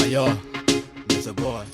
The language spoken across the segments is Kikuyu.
Yo, Mr. Boy.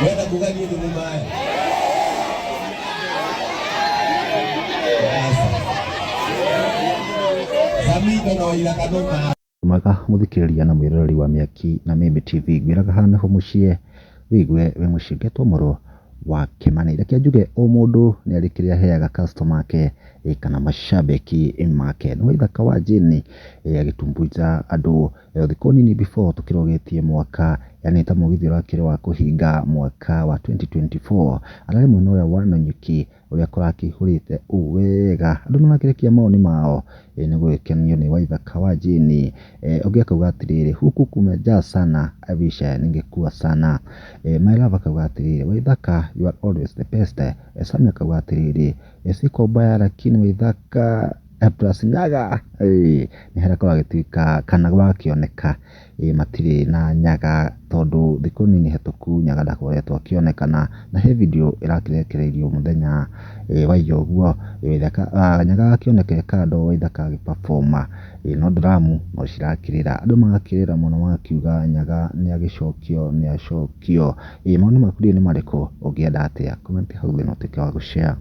Wenda kuga niĩ ndĩ mũmaya. Samido no ira kanũma. Mwega mũthikĩrĩria na mwĩroreri wa Mĩaki na Mĩmbi TV, ngwĩraga haha nĩho mũciĩ wĩigue wĩ mũciĩ ngetwo mũrũ wa Kĩmani. Reke njuge o mũndũ nĩ arĩ kĩrĩa aheaga customer ake kana mashabiki make. Nĩ Waithaka wa Jane agĩtumbuiza andũ thikũ nini before tũkĩrũgĩtie mwaka, yani ta mũgithi ũrakĩrĩ wa kũhinga mwaka wa 2024. Ararĩ mwena ũrĩa wa Nanyuki ũrĩa kũrakĩihũrĩte ũũ wega. Andũ nĩ marakĩrekia mawoni mao nĩ gũgĩkenio nĩ Waithaka wa Jane. Ũngĩ akauga atĩrĩrĩ, huku kumejaa sana, I wish ningekuwa sana. My love akauga atĩrĩrĩ, Waithaka you are always the best. Sami akauga atĩrĩrĩ, si kwa ubaya lakini Waithaka plus Nyaga nĩ harĩa kũragĩtuĩka kana gũrakĩoneka matirĩ na Nyaga tondũ thikũ nini hetũku Nyaga ndakoretwo akĩonekana na he video ĩrakĩrekereirio mũthenya wa ira ũguo Waithaka Nyaga agakĩoneka e kando Waithaka agĩ perform no ndiramu no cirakĩrĩra andũ magakĩrĩra mũno magakiuga Nyaga nĩ agĩcokio nĩ acokio. Mawoni maku ndiũĩ nĩ marĩkũ ũngĩenda atĩa? Comment hau thĩ na ũtuĩke wa gũ share.